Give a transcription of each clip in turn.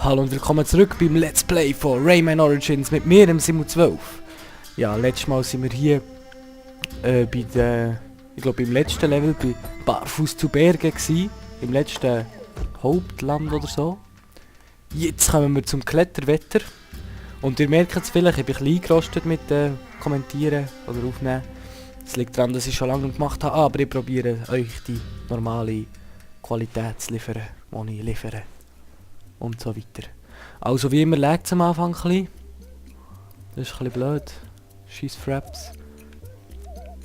Hallo und willkommen zurück beim Let's Play von Rayman Origins mit mir, dem Simu12. Ja, letztes Mal sind wir hier bei der, ich glaube im letzten Level bei Barfuß zu Bergen gsi, im letzten Hauptland oder so. Jetzt kommen wir zum Kletterwetter und ihr merkt es vielleicht, ich bin ein bisschen eingerostet mit Kommentieren oder Aufnehmen. Es liegt daran, dass ich schon lange gemacht habe, aber ich probiere euch die normale Qualität zu liefern, die ich liefere. Und so weiter. Also wie immer legt es am Anfang ein bisschen. Das ist ein bisschen blöd. Scheiß Fraps.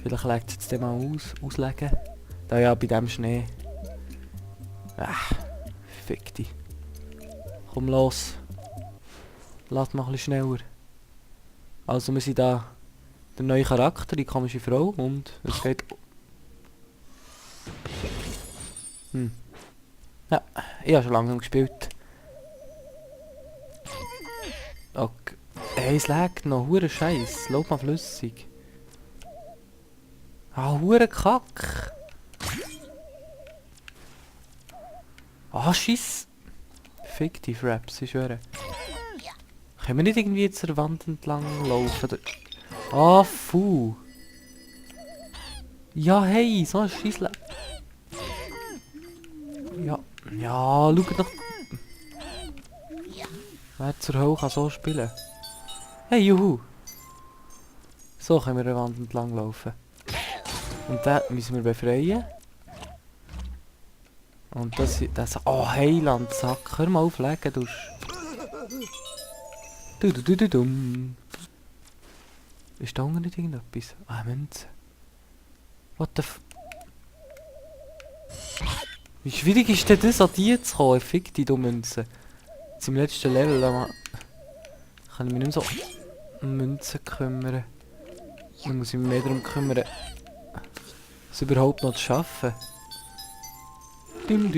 Vielleicht legt es jetzt mal auslegen. Da ja bei dem Schnee. Fick dich. Komm los. Lass mal ein bisschen schneller. Also wir sind da der neue Charakter, die komische Frau und es geht... Ja, ich habe schon lange gespielt. Okay. Hey, es lag noch, hure Scheiß. Lauf mal flüssig. Ah, hure Kack. Ah, Scheiß. Fick die Fraps, ich schwöre. Können wir nicht irgendwie jetzt der Wand entlang laufen? Ah, fu. Ja, hey, so ein Scheiß. Ja, ja, schau doch. Wer zur Hölle kann so spielen? Hey, juhu! So können wir eine Wand entlang laufen. Und den müssen wir befreien. Und das... Oh, Heilandsack! Hör mal auflegen, du... Du. Ist da unten nicht irgendetwas? Ah, Münze. What the f... Wie schwierig ist denn das, an die zu kommen? Fick die dummen Münzen. Jetzt im letzten Level kann ich mich nicht mehr so um Münzen kümmern. Dann muss ich mich mehr darum kümmern, es überhaupt noch zu schaffen. Dim.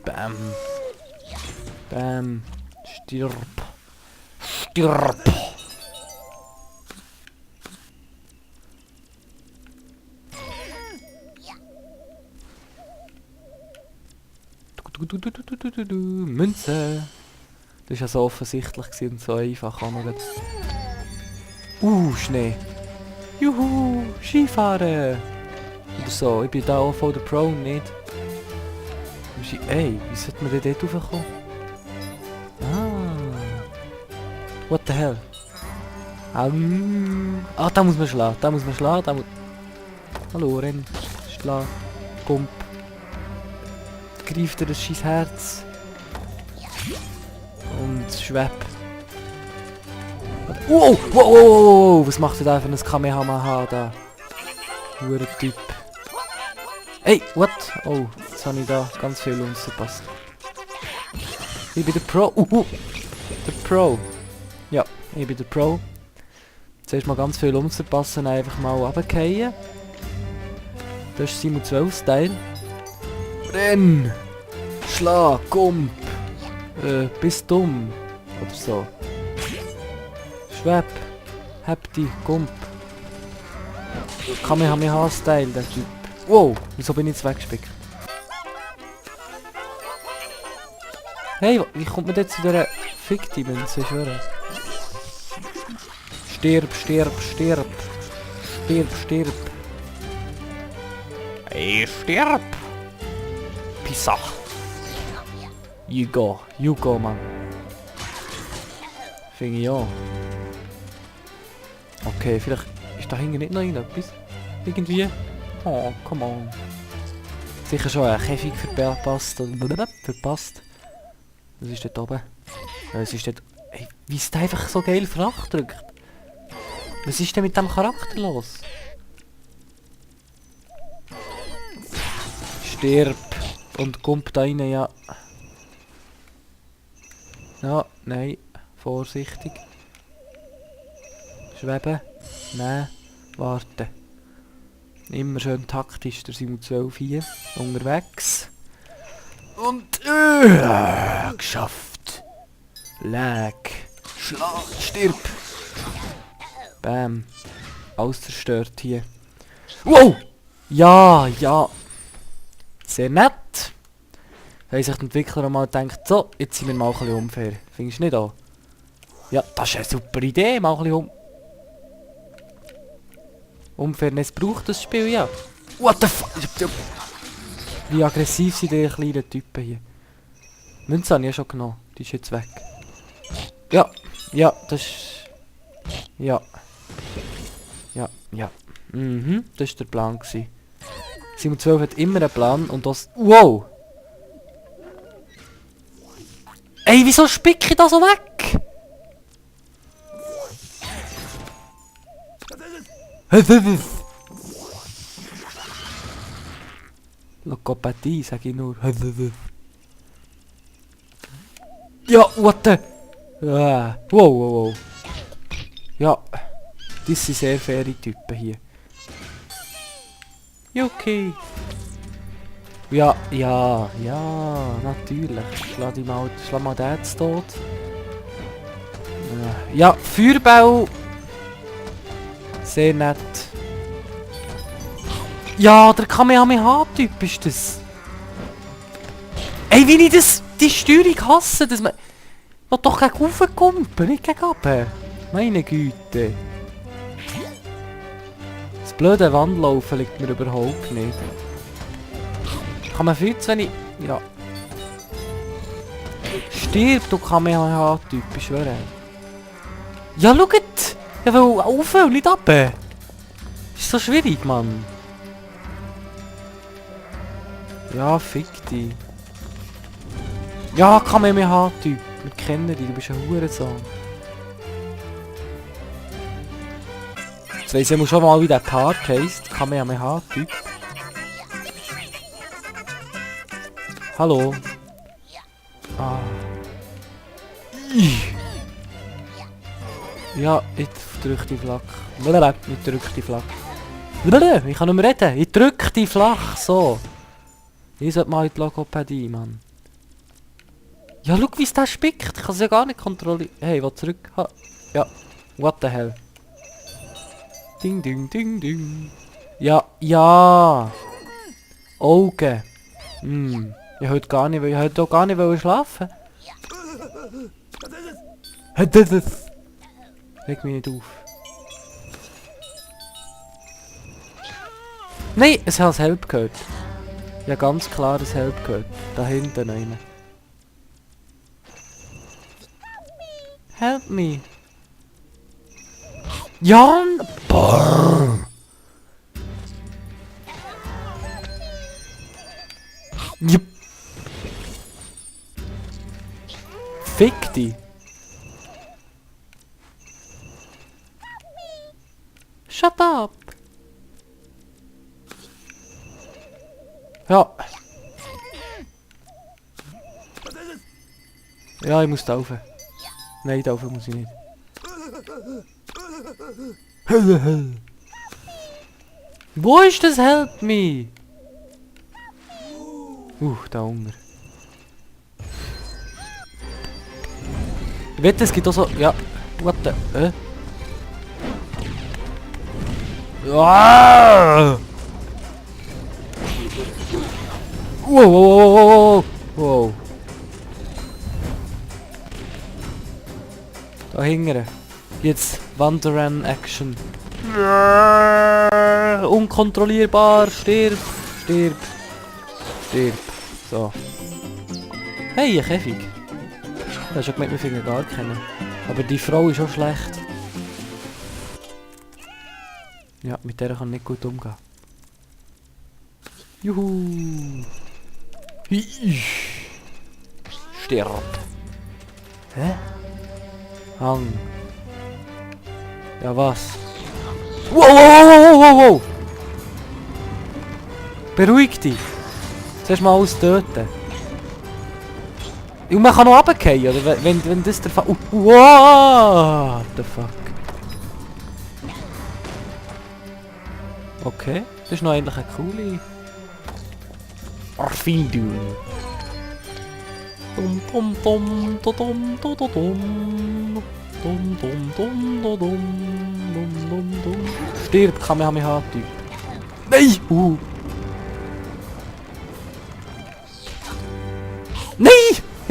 Bam. Bam. Stirb. Münze. Das war ja so offensichtlich und so einfach. Schnee. Juhu, Skifahren. Oder so, ich bin da auch voll der Pro, nicht? Ey, wie sollte man denn dort raufkommen? What the hell? Da muss man schlagen, Hallo, renn. Schlag. Pump. Greift dir das scheiß Herz. Und schweb. Wow! Was macht der da für ein Kamehameha da? Hure Typ. Hey, what? Oh, jetzt habe ich da ganz viel verpasst. Ich bin der Pro. Der Pro. Ja, ich bin der Pro. Zuerst mal ganz viel verpassen, einfach mal runterfallen. Das ist Simu12-Style. Renn! Schlag, Gump! Bist dumm. Oder so. Schweb. Hab die, Gump. Kamehameha-Style, der Typ. Wow, wieso bin ich jetzt weggespickt? Hey, wie kommt man jetzt zu dieser Fick-Münze, ich schwöre? Stirb. Hey, stirb! Pissa! You go, Mann. Finde ich auch. Okay, vielleicht ist da hinten nicht noch irgendetwas. Irgendwie. Oh, come on. Sicher schon ein Käfig verpasst. Was ist dort oben? Es ist dort... Hey, wie ist der einfach so geil Fracht drückt? Was ist denn mit dem Charakter los? Stirb. Und kommt da rein, ja. Ja, nein. Vorsichtig. Schweben. Nein. Warten. Immer schön taktisch, der Simu12 hier. Unterwegs. Und... geschafft. Lag. Schlag. Stirb. Bam. Alles zerstört hier. Wow! Ja. Sehr nett. haben sich die Entwickler mal gedacht, so, jetzt sind wir mal ein bisschen unfair. Findest du nicht auch? Ja, das ist eine super Idee, mal ein bisschen Unfairness braucht das Spiel, ja. What the fuck? Wie aggressiv sind die kleinen Typen hier? Münze habe ich ja schon genommen, die ist jetzt weg. Ja, ja, das ist... Ja. Ja, ja. Mhm, das war der Plan gewesen. Simon 12 hat immer einen Plan und das... Wow! Ey, wieso spicke ich da so weg? Logopädie, sag ich nur. Ja, what the... Wow, wow, wow. Ja, das sind sehr faire Typen hier. Ja, okay. Ja, ja, ja, natürlich. Schlag mal den jetzt tot. Ja, Feuerball. Sehr nett. Ja, der Kamehameha-Typ ist das. Ey, wie ich die Steuerung hasse, dass man... Was doch gegen raufkommt, nicht gegen runter. Meine Güte. Das blöde Wandlaufen liegt mir überhaupt nicht. Kann man viel zu wenig... Ja. Stirb, du Kamehameha-Typ, ich schwöre. Ja, schaut! Ich will rauf und nicht runter. Ist so schwierig, Mann. Ja, fick dich. Ja, Kamehameha-Typ. Wir kennen dich, du bist ein Hurensohn. Jetzt weiss ich schon mal, wie der Part heisst. Kamehameha-Typ. Hallo. Ah. Ja, ich drück die Flak. Ich drück die Flak. Ich kann nicht mehr reden. Ich drück die Flach. So. Ich sollte mal in die Logopädie, Mann. Ja, schau, wie es da spickt. Ich kann es ja gar nicht kontrollieren. Hey, was zurück? Ha. Ja. What the hell? Ding, ding, ding, ding. Ja, ja. Augen. Ich wollte gar nicht, ich wollte auch gar nicht schlafen. Reg mich nicht auf. Nein, es hat das Help gehört. Ja, ganz klar das Help gehört. Da hinten einer. Help me. Jan! Brrr. Yep. Fick dich. Shut up. Ja. Ja, ich muss da rauf. Nein, da rauf muss ich nicht. Wo ist das Help me? Da Hunger. Ich wette, es gibt auch so... Ja. What the... Ah! Wow, wow, wow, wow. Da hinten. Jetzt Wanderan Action. Unkontrollierbar. Stirb. Stirb. Stirb. So. Hey, ein Käfig. Das ist schon gemeint, wir finden gar keinen. Aber die Frau ist auch schlecht. Ja, mit der kann ich nicht gut umgehen. Juhu! Stirb! Hä? Hang! Ja, was? Wow, wow, wow, wow, wow! Beruhig dich! Zuerst mal alles töten. Und man kann noch runterfallen, oder? Wenn das der Fall... What the fuck? Okay, das ist noch eigentlich eine coole... Erfindung. Dum dum dum dum dum dum dum dum dum dum dum dum dum dum. Stirb, Kamehameha-Typ. Nein!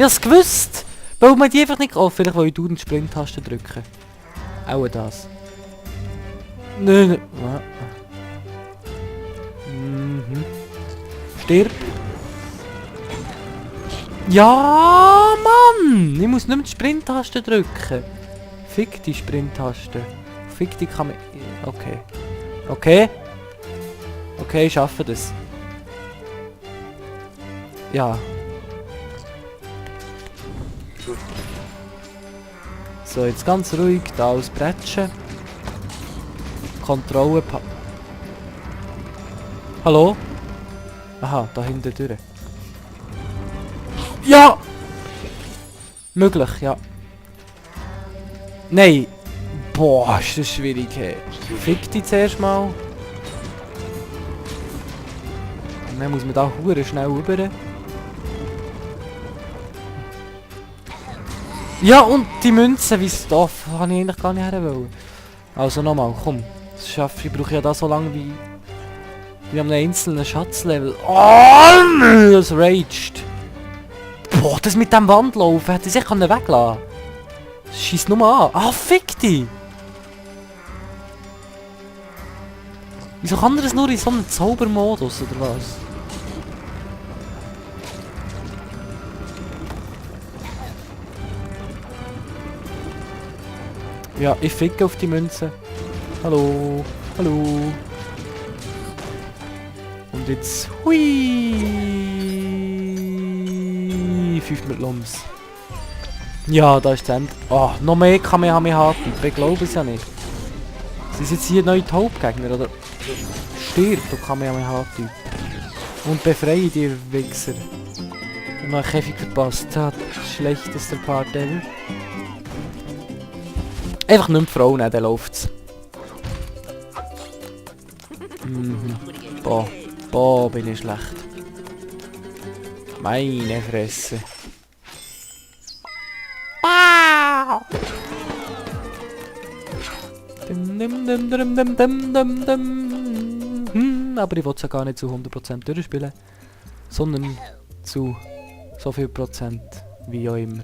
hab's gewusst! Weil man die einfach nicht... Oh, vielleicht will ich die Sprint-Taste drücken. Auch das. Nein. Mhm. Stirb. Ja, Mann! Ich muss nicht mehr die Sprint-Taste drücken. Fick die Sprint-Taste. Fick die Kamera. Okay. Okay. Okay, ich schaffe das. Ja. So, jetzt ganz ruhig da ausbretschen. Kontrolle. Hallo? Aha, da hinten durch. Ja! Möglich, ja. Nein! Boah, ist das schwierig, hey. Fick die zuerst mal. Und dann muss man da hure schnell rüber. Ja, und die Münzen, wie es da habe ich eigentlich gar nicht herwollen. Also nochmal, komm. Das schaffe ich, brauche ja da so lange wie an einem einzelnen Schatzlevel. Oh, das raged. Boah, das mit dem Wandlaufen hätte ich sich weglassen können. Scheiss nur mal an. Ah, fick dich! Wieso kann er das nur in so einem Zaubermodus, oder was? Ja, ich ficke auf die Münze. Hallo, hallo. Und jetzt... Hui! 5 mit Lums. Ja, da ist das Ende. Oh, noch mehr Kamehameha-Typ. Ich glaube es ja nicht. Sind jetzt hier neue Hauptgegner, oder? Stirb, du Kamehameha-Typ. Und befreie die Wichser. Ich habe noch einen Käfig verpasst. Das schlechteste Part ever. Einfach nicht mehr Frauen, dann läuft's. Mhm. Boah. Boah, bin ich schlecht. Meine Fresse. Wow. Aber ich will es ja gar nicht zu 100% durchspielen. Sondern zu so viel Prozent wie auch immer.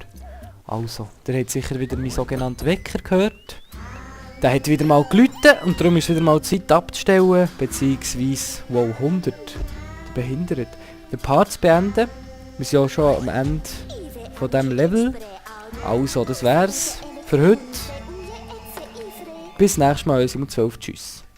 Also, der hat sicher wieder meinen sogenannten Wecker gehört. Der hat wieder mal geläutet und darum ist wieder mal Zeit abzustellen, beziehungsweise, wow, 100. Behindert. Den Part zu beenden. Wir sind ja schon am Ende von diesem Level. Also, das wär's für heute. Bis nächstes Mal, 12. Tschüss.